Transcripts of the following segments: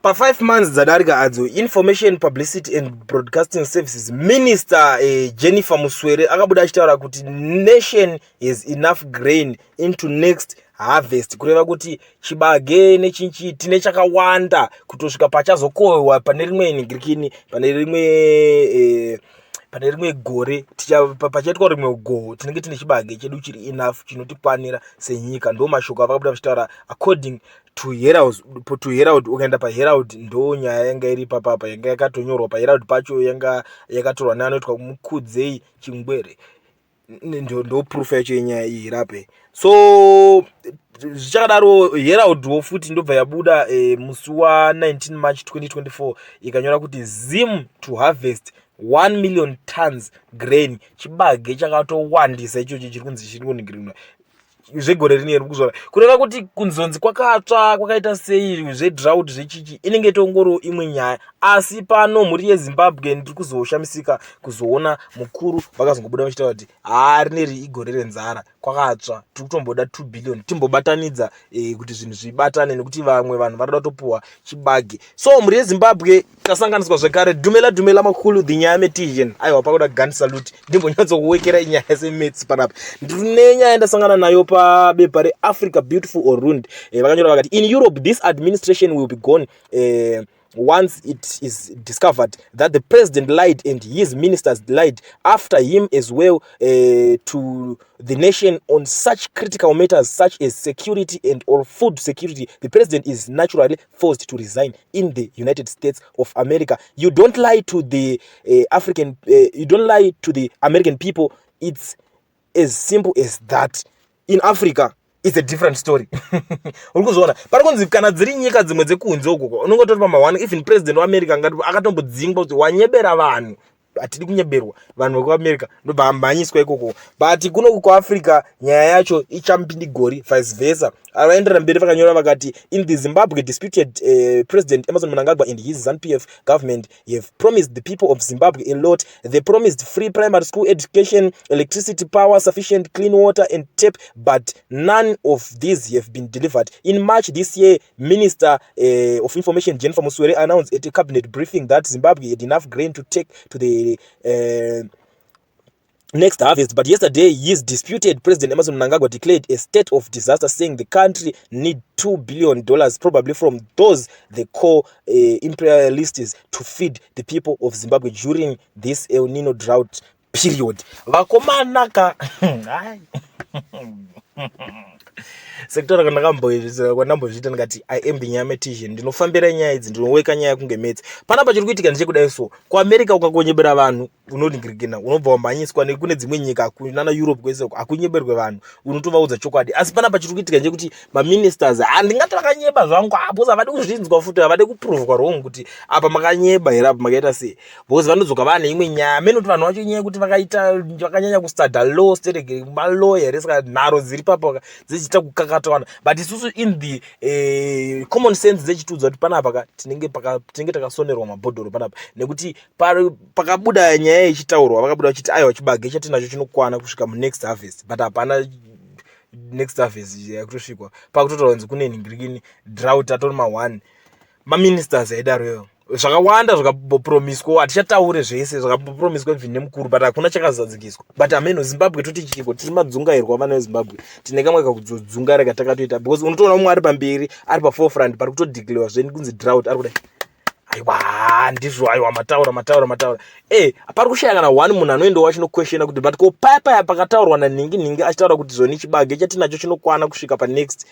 Pa5 months dzadarika adzo, Information, Publicity and Broadcasting Services Minister Jennifer Muswere akabuda achitaura kuti nation has enough grain into next harvest, kureva kuti chibage nechinchi tine chakawanda kutosvika pachazokohwa pane rimwe nigirikini, pane rimwe gore pachaitwa rimwe goho, tinenge tine chibage chedu chiri enough chinotikwanira senyika. Ndo mashoko avakabuda vachitaura according to Herald. Ukaenda paHerald, ndo nyaya yanga iri papapa, yanga yakatonyorwa paHerald pacho, yanga yakatorwa neanoitwa Mukudzei Chingwere. Ndo proof yacho yenyaya iyi rape. So zvichakadaro, Heraldwo futi ndobva yabuda musi wa19 March 2024, ikanyora kuti Zim to harvest 1 million tons grain. Chibage chakatowandisa ichochi chiri kunzi chiri kuningirwa zvegore rineri kuzora, kureva kuti kunzonzi kwakatsva kwakaita sei, zvedrought zvechichi, inenge tongoro imwe nyaya. Asi pano, mhuri yeZimbabwe, ndiri kuzoshamisika kuzoona mukuru vakazongobuda vachitaura kuti haa, rineri igore renzara, kwakatsva, tiri kutomboda 2 billion timbobatanidza kuti zvinhu zvibatane, nekuti vamwe vanhu varikuda kutopuhwa chibage. So mhuri yeZimbabwe, tasanganiswa zvekare. Dumela, dumela makulu, the nyaya metisian. Aiwa, pakuda gun salute, ndimbonyatsokuwekera inyaya semaths panapa. Ndine nyaya yandasangana nayo pabepa reAfrica Beautiful or Ruined. Vakanyora vakati, "In Europe, this administration will be gone once it is discovered that the president lied and his ministers lied after him as well to the nation on such critical matters such as security and or food security. The president is naturally forced to resign. In the United States of America, you don't lie to the African you don't lie to the American people. It's as simple as that. In Africa, it's a different story." Uri kuzviona pari kunzi kana dziri nyika dzimwe dzekunze ukoko, unongotori pama1. Even president weAmerica ngati akatombodzingwa kuti wanyebera vanhu, hatidi kunyeberwa, vanhu vekuAmerica ndobva amhanyiswa ikoko. But kunoku kuAfrica nyaya yacho ichambindigori, vice versa. Vaenderera mberi vakanyora vakati, "In the Zimbabwe disputed, President Emmerson Mnangagwa and his ZANU-PF government have promised the people of Zimbabwe a lot. They promised free primary school education, electricity power, sufficient clean water and tap, but none of these have been delivered. In March this year, Minister of Information Jennifer Muswere announced at a cabinet briefing that Zimbabwe had enough grain to take to the next harvest. But yesterday, his disputed President Emmerson Mnangagwa declared a state of disaster, saying the country need $2 billion, probably from those they call imperialists, to feed the people of Zimbabwe during this El Nino drought period." Vakomanaka, sekutaura kwandambozviita, ndikati I am the nyametician, ndinofambira nyaya idzi, ndinoweka nyaya kunge maths. Panapa chiri kuitika ndechekudai. So kuAmerica ukakonyebera vanhu, unoningirikina, unobva wamhanyiswa. Nekune dzimwe nyika kunana Europe kwese hakunyeberwe vanhu, unotovaudza chokwadi. Asi panapa chiri kuitika ndechekuti maministers, handingati vakanyeba zvangu, because havadi kuzvinzwa futi, havadi kuprovwa wrong kuti apa makanyeba here, apa makaita sei, because vanodzoka vane imwe nyaya mene kuti vanhu vacho, nyaya yekuti vakaita vakanyanya kustudya law stereke, malaw here, saka nharo dziri papa dzichiita kukakatwana. But isusu in the common sense dzechitiudza kuti panapa ka tinenge takasonerwa mabhodhoro panapa, nekuti pakabuda nyaya ichitaurwa, vakabuda vachiti aiwa, chibage chatinacho chinokwana kusvika munext harvest, but hapana next harvest yakutosvikwa, pakutotaura kunzi kune nhingirikini drought, atori ma1 maministers aidaroyo. Zvakawanda zvakapromiswa, hatichataure zvese zvakapromiswa even nemukuru, but hakuna chakazadzikiswa. But ameno, Zimbabwe toti chiko, tiri madzungairwa vana veZimbabwe, tine kamwe kakudzungaira katakatoita, because unotoona mumwe ari pamberi, ari paforefront, pari kutodeclarewa zveni kunzi drought, ari kudai, "Aiwa, ndizvo, aiwa, mataura, mataura, mataura." Pari kushaya kana one munhu anoendawo achinoquestiona kuti but ko paya paya pakataurwa nanhingi nhingi achitaura kuti zvoni chibage chatinacho chinokwana kusvika panext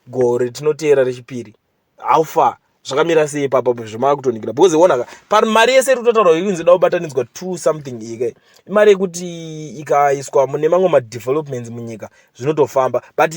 gore tinoteera rechipiri, how far, zvakamira sei ipapo zvamava kutoningira? Because onaka, pari mari yese iri kutotaurwa inzi da kubatanidzwa two something ike, imari yekuti ikaiswa mune mamwe madevelopments munyika zvinotofamba. But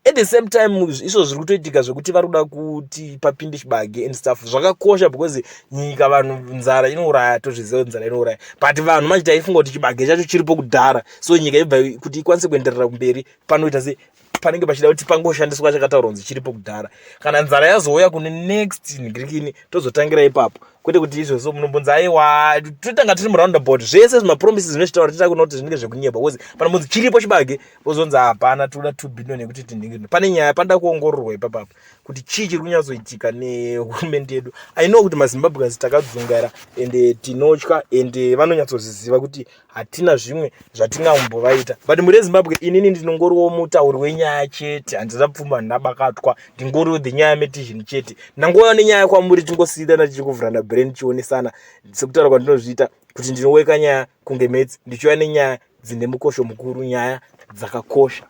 at the same time, izvo zviri kutoitika zvekuti vari kuda kuti papinde chibage and stuff zvakakosha, because nyika, vanhu, nzara inouraya, tozviziva kuti nzara inouraya. But vanhu manje taifunga kuti chibage chacho chiripo kudhara, so nyika ibva kuti ikwanise kuenderera kumberi, panoita se panenge pachida kuti pangoshandiswa chakataurwa kunzi chiripo kudhara. Kana nzara yazouya kune next ngirikini, tozotangira ipapo. Kwete kuti izvozvo munombonzi aiwa, totanga tiri muroundabout, zvese zvimapromises zvinozvitaura tiita kuona kuti zvinenge zvekunyeba, because panombonzi chiripo chibage, vozonzi hapana, toda 2 billion yekuti tinhingi. Pane nyaya, panoda kuongororwa ipapapo kuti chii chiri kunyatsoitika nehurumende yedu. I know kuti maZimbabweans takadzungaira ende tinotya, ende vanonyatsozviziva kuti hatina zvimwe zvatingambovaita. But muri yeZimbabwe, inini ndinongoriwo mutauri wenyaya chete, handina pfuma, handina bakatwa, ndingoriwo the nyaya metizhini chete. Ndangouya nenyaya kwamuri, tingosiyirana, tichikuvhurana brain, tichionesana sekutaura kwandinozviita kuti ndinoweka nyaya kunge metsi, ndichiuya nenyaya dzine mukosho mukuru, nyaya dzakakosha.